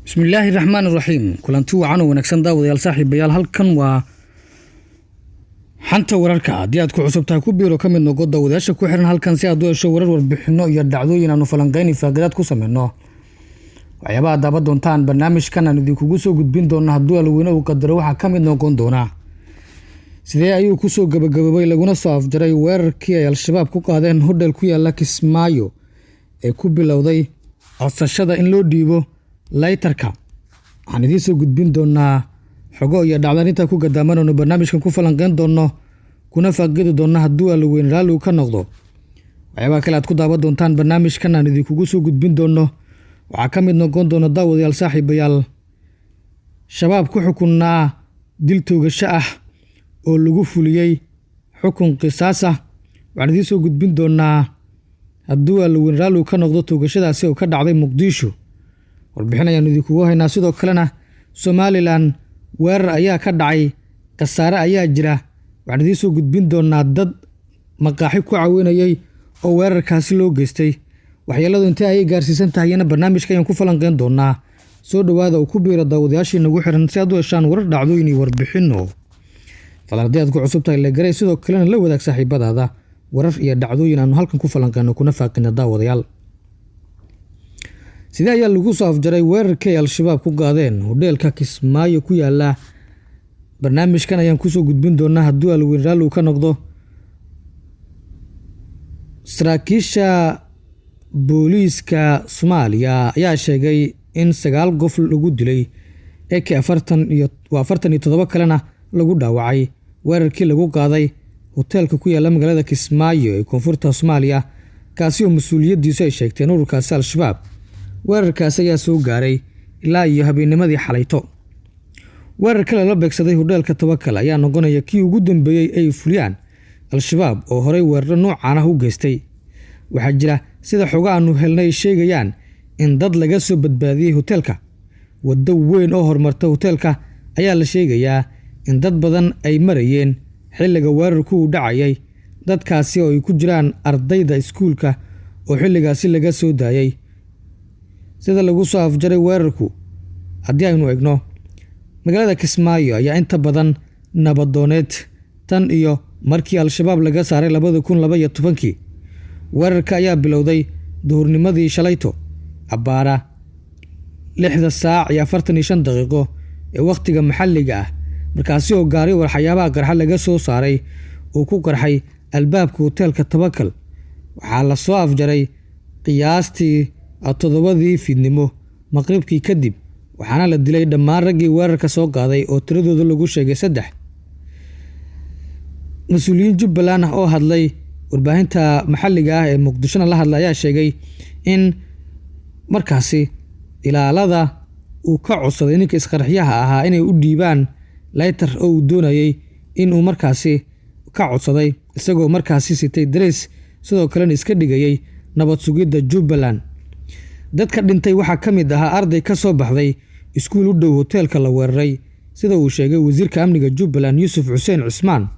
Bismillaahi raxmaan raxiim. Kulanti wacan oo wanaagsan, daawadayaal, saaxiibayaal. Halkan waa Xanta Wararka. Haddii aad ku cusub tahay, ku biiro, ka mid noqo daawadayaasha ku xiran halkan si aad u hesho warar, warbixino iyo dhacdooyin aanu falanqeyn faaqidaad ku sameyno. Waxyaabaha daawa doontaan barnaamijkan aan idinkugu soo gudbin doono, hadduu Alweyne uu qadaro, waxaa ka mid noqon doona: sidee ayuu kusoo gabagaboobay laguna soo afjaray weerarkii ay Al-Shabaab ku qaadeen hodhel ku yaala Kismaayo ee ku bilowday codsashada in loo dhiibo laytarka? Waxaan idiin soo gudbin doonaa xogo iyo dhacdan intaa ku gadaamanayno barnaamijkan ku falanqeyn doono kuna faaqidi doona, hadduu Alweyne raalligu ka noqdo. Waxyaabaha kale aad ku daawan doontaan barnaamijkan aan idinkugu soo gudbin doono waxaa ka mid noqon doona, daawadayaal, saaxiibayaal, Shabaab ku xukunnaa dil toogasho ah oo lagu fuliyey xukun qisaas ah. Waxaan idiin soo gudbin doonaa, hadduu Alweyne raalligu ka noqdo, toogashadaasi oo ka dhacday Muqdisho. Warbixin ayaanu idinkugu haynaa. Sidoo kalena Somalilan weerar ayaa ka dhacay, khasaare ayaa jira. Waxaan idiin soo gudbin doonaa dad maqaaxi ku caawinayay oo weerarkaasi loo geystay, waxyeeladu intee ayay gaarsiisan tahayna barnaamijka ayaan ku falanqeyn doonaa. Soo dhowaada oo ku biira daawadayaashii nagu xiran si aad u heshaan warar, dhacdooyin iyo warbixino. Falan haddii aad ku cusub tahay, legaray, sidoo kalena la wadaag saaxiibadaada warar iyo dhacdooyin aanu halkan ku falanqeyno kuna faaqina. Daawadayaal, sidee ayaa lagu soo afjaray weerarkii ay Al-Shabaab ku qaadeen hodheelka Kismaayo ku yaala? Barnaamijkan ayaan kusoo gudbin doonaa, hadduu Alweyn raalligu ka noqdo. Saraakiisha booliiska Soomaaliya ayaa sheegay in 9 qof lagu dilay, AK 40 iyo waa 47 kalena lagu dhaawacay weerarkii lagu qaaday hoteelka ku yaala magaalada Kismaayo ee koonfurta Soomaaliya, kaasi oo mas-uuliyaddiisu ay sheegteen ururkaasi Al-Shabaab. Weerarkaasi ayaa soo gaaray ilaa iyo habeennimadii xalayto. Weerar kale la beegsaday hodheelka Tawakal ayaa noqonaya kii ugu dambeeyey ay fuliyaan Al-Shabaab oo horey weeraro noocaan ah u geystay. Waxaa jira, sida xogo aanu helnay sheegayaan, in dad laga soo badbaadiyey hoteelka. Waddo weyn oo horumarta hoteelka ayaa la sheegayaa in dad badan ay marayeen xilliga weerarku uu dhacayay, dadkaasi oo ay ku jiraan ardayda iskuulka oo xilligaasi laga soo daayay. Sida lagu soo afjaray weerarku haddii aynu egno, magaalada Kismaayo ayaa inta badan nabadooneed tan iyo markii Al-Shabaab laga saaray 2012-kii. Weerarka ayaa bilowday duhurnimadii shalayto abbaara 6 saac iyo 45 daqiiqo ee wakhtiga maxalliga ah, markaasi oo gaari waxyaabaha qarxa laga soo saaray uu ku qarxay albaabka hoteelka Tabakal. Waxaa la soo afjaray qiyaastii 7-dii fiidnimo maqribkii kadib, waxaana la dilay dhammaan raggii weerarka soo qaaday oo tiradooda lagu sheegay 3. Mas-uuliyiin Jubbaland ah oo hadlay warbaahinta maxalliga ah ee Muqdishona la hadlay ayaa sheegay in markaasi ilaalada uu ka codsaday ninka isqarxiyaha ahaa inay u dhiibaan laytar oo uu doonayay in uu markaasi ka codsaday, isagoo markaasi sitay dareys, sidoo kalena iska dhigayay nabad sugidda Jubbaland. Dadka dhintay waxaa ka mid ahaa arday ka soo baxday iskuul u dhow hoteelka la weeraray, sida uu sheegay wasiirka amniga Jubbaland, Yuusuf Xuseen Cismaan.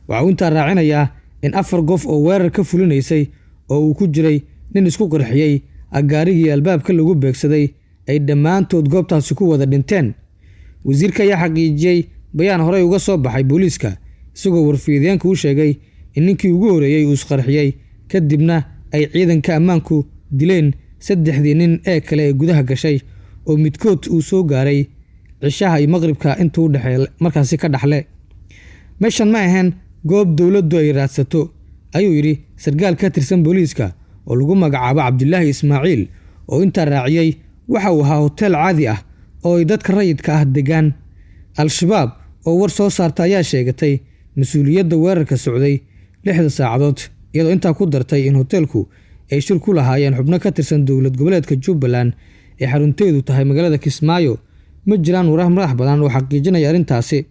Waxa uu intaa raacinayaa in 4 qof oo weerar ka fulinaysay, oo uu ku jiray nin isku qarxiyey gaarigii albaabka lagu beegsaday, ay dhammaantood goobtaasi ku wada dhinteen. Wasiirka ayaa xaqiijiyey bayaan horey uga soo baxay booliiska, isagoo warfiideenka u sheegay in ninkii ugu horreeyey uu isqarxiyey, kadibna ay ciidanka ammaanku dileen 3-dii nin ee kale ee gudaha gashay, oo midkood uu soo gaaray cishaha iyo maqribka intuu u dhexeeya markaasi ka dhaxle. "Meeshan ma ahayn goob dowladdu ay raadsato," ayuu yidhi sarkaal ka tirsan booliiska oo lagu magacaabo Cabdilaahi Ismaaciil, oo intaa raaciyey: "Waxa uu ahaa hoteel caadi ah oo ay dadka rayidka ah degaan." Al-Shabaab oo war soo saarta ayaa sheegatay mas-uuliyadda weerarka socday 6-da saacadood, iyadoo intaa ku dartay in hoteelku ay shir ku lahaayeen xubno ka tirsan dowlad goboleedka Jubbaland ee xarunteedu tahay magaalada Kismaayo. Ma jiraan warar madax badan oo xaqiijinaya arrintaasi.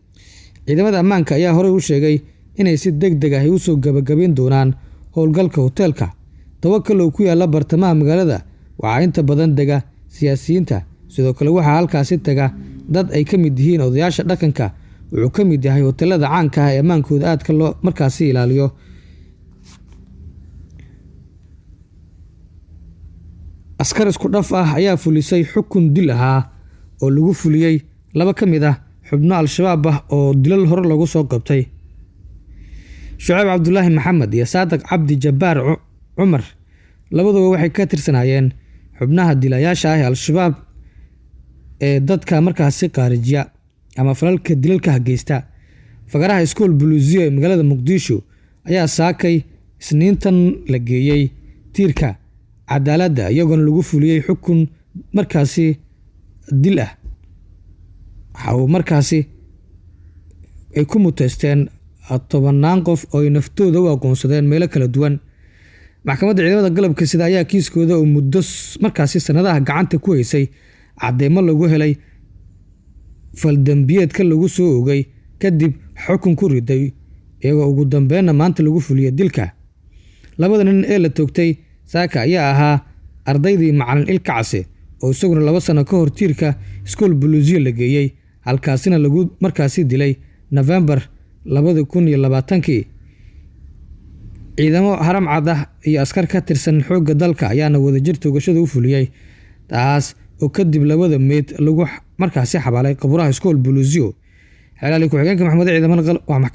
Ciidamada ammaanka ayaa horey u sheegay inay si deg deg ah usoo gabagabayn doonaan howlgalka. Hoteelka Tawakal oo ku yaala bartamaha magaalada waxaa inta badan dega siyaasiyiinta. Sidoo kale waxaa halkaasi taga dad ay ka mid yihiin odayaasha dhaqanka. Wuxuu ka mid yahay hoteelada caanka ah ee ammaankooda aadka loo markaasi ilaaliyo. Askar isku dhaf ah ayaa fulisay xukun dil ahaa oo lagu fuliyey laba ka mid ah xubno Al-Shabaab ah oo dilal hore lagu soo qabtay. Shucayb Cabdulaahi Maxamed iyo Saadiq Cabdi Jabbaar Cumar labaduba waxay ka tirsanaayeen xubnaha dilayaasha ah ee Al-Shabaab ee dadka markaasi qaarijiya ama falalka dilalka geysta. Fagaraha Iskool Buluusiyo ee magaalada Muqdisho ayaa saakay Isniintan la geeyey tiirka cadaaladda, iyagoona lagu fuliyey xukun markaasi dil ah. Waxa uu markaasi ay ku muteysteen 10-naan qof oo ay naftooda u aqoonsadeen meelo kala duwan. Maxkamadda ciidamada galabka sida ayaa kiiskooda oo muddo markaasi sanadaha gacanta ku haysay cadeymo lagu helay faldambiyeedka lagu soo ogay kadib xukun ku riday, iyagoo ugu dambeynna maanta lagu fuliyey dilka. Labada nin ee la toogtay saaka ayaa ahaa ardaydii macalin Ilkacase oo isaguna 2 sano ka hor tiirka Iskool Buluusiyo la geeyey, halkaasina lagu markaasi dilay Nofembar 2020. Ciidamo haram cad ah iyo askar ka tirsan xoogga dalka ayaana wadajir toogashada u fuliyey, taas oo kadib labada meyd lagu markaasi xabaalay qaburaha Iskool Buluusiyo. Xelaali ku-xigeenka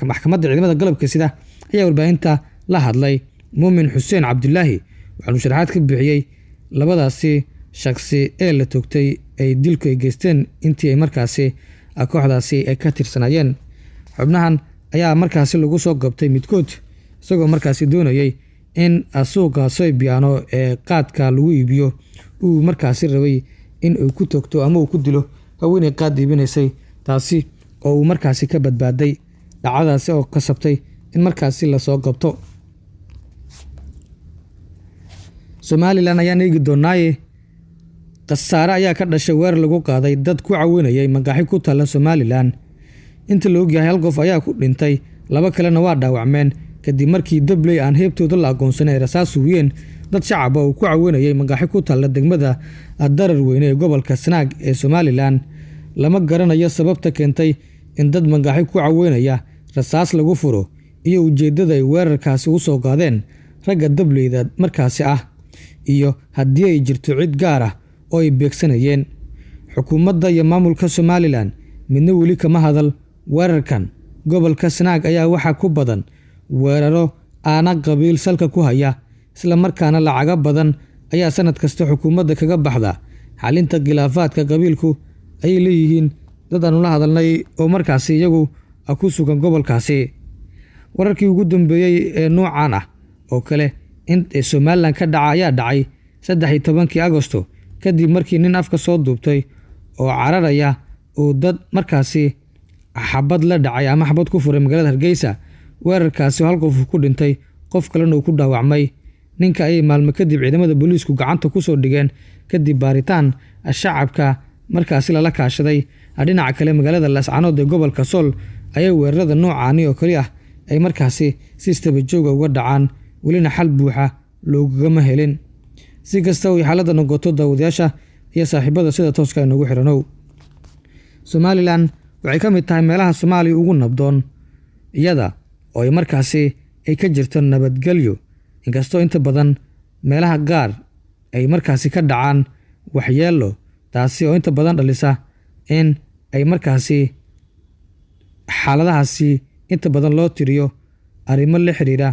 maxkamadda ciidamada galabka sida ayaa warbaahinta la hadlay Muumin Xuseen Cabdulaahi, waxaanu sharaxaad ka bixiyey labadaasi shakhsi ee la toogtay ay dilku ay geysteen intii ay markaasi kooxdaasi ay ka tirsanaayeen. Xubnahan ayaa markaasi lagu soo qabtay midkood isagoo markaasi doonayay in suuqa Soybiano ee qaadka lagu iibiyo uu markaasi rabay in uu ku toogto ama uu ku dilo haweeney qaad iibinaysay, taasi oo uu markaasi ka badbaaday dhacdadaasi oo kasabtay in markaasi lasoo qabto. Somalilan ayaan eegi doonaaye. Khasaare ayaa ka dhashay weerar lagu qaaday dad ku caawinayay maqaaxi ku taalla Somalilan. Inta la ogyahay hal qof ayaa ku dhintay, 2 kalena waa dhaawacmeen kadib markii dabley aan heebtooda la aqoonsanay ay rasaas suugiyeen dad shacab ah oo ku caawinayay maqaaxi ku taalla degmada Darar Weyne ee gobolka Sanaag ee Somalilan. Lama garanayo sababta keentay in dad maqaaxi ku caawinaya rasaas lagu furo iyo ujeeddada ay weerarkaasi u soo qaadeen ragga dableyda markaasi ah, iyo haddii ay jirto cid gaar ah oo ay beegsanayeen. Xukuumadda iyo maamulka Somalilan midna weli kama hadal weerarkan. Gobolka Sanaag ayaa waxaa ku badan weeraro aana qabiil salka ku haya, isla markaana lacago badan ayaa sanad kasta xukuumadda kaga baxda xalinta khilaafaadka qabiilku ayay leeyihiin dad aanu la hadalnay oo markaasi iyagu ku sugan gobolkaasi. Wararkii ugu dambeeyey ee noocan ah oo kale in Somalilan ka dhaca ayaa dhacay 13-kii Agosto kadib markii nin afka soo duubtay oo cararaya uu dad markaasi xabad la dhacay ama xabad ku furay magaalada Hargeysa. Weerarkaasi hal qof ku dhintay, qof kalena uu ku dhaawacmay. Ninka ayay maalmo kadib ciidamada booliisku gacanta ku soo dhigeen kadib baaritaan shacabka markaasi lala kaashaday. Dhinaca kale magaalada Laascanood ee gobolka Sool ayay weerarada noocaani oo kali ah ay markaasi si istaba jooga uga dhacaan, welina xal buuxa loogama helin. Si kasta oo xaaladda noqoto, daawadayaasha iyo saaxiibada sida tooska ah inoogu xiranow, Somalilan waxay ka mid tahay meelaha Soomaaliya ugu nabdoon, iyada oo ay markaasi ay ka jirto nabadgelyo, inkastoo inta badan meelaha qaar ay markaasi ka dhacaan waxyeelo, taasi oo inta badan dhalisa in ay markaasi xaaladahaasi inta badan loo tiriyo arrimo la xiriira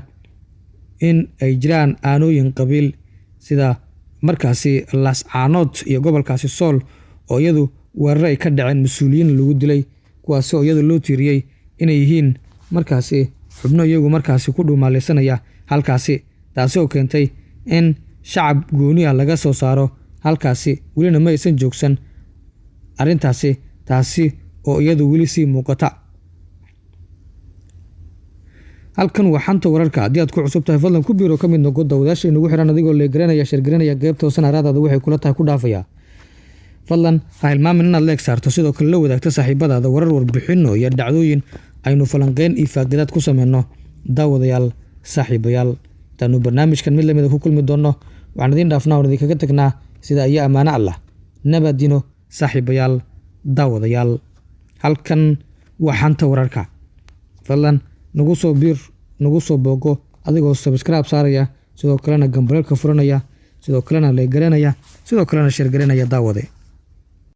in ay jiraan aanooyin qabiil, sida markaasi Laascaanood iyo gobolkaasi Sool oo iyadu weeraro ay ka dhaceen mas-uuliyiin lagu dilay, kuwaasi oo iyadu loo tiiriyey inay yihiin markaasi xubno iyagu markaasi ku dhuumaaleysanaya halkaasi, taasi oo keentay in shacab gooni ah laga soo saaro halkaasi. Welina ma aysan joogsan arrintaasi, taasi oo iyadu weli sii muuqata. Halkan waa xanta wararka. Haddii aad ku cusub tahay fadlan ku biiro ka mid noqo daawadayaasha inagu xiran adigoo leegaranaya, sheergaranaya, qeybta hoosan araadaada waxay kula tahay ku dhaafaya. Fadlan ha hilmaamin inaad leeg saarto, sidoo kale la wadaagto saaxiibadaada warar, warbixino iyo dhacdooyin aynu falanqeyn iyo faaqidaad ku sameyno. Daawadayaal, saaxiibayaal, intaanu barnaamijkan mid lamid ah ku kulmi doonno, waxaan idiin dhaafnaa oon idinkaga tagnaa sida iyo ammaano Allah. Nabadino saaxiibayaal, daawadayaal. Halkan waa xanta wararka. Fadlan nagu soo biir, nagu soo booqo adigoo subscribe saaraya, sidoo kalena gambareelka furanaya, sidoo kalena leegaranaya, sidoo kalena sheergaranaya daawade.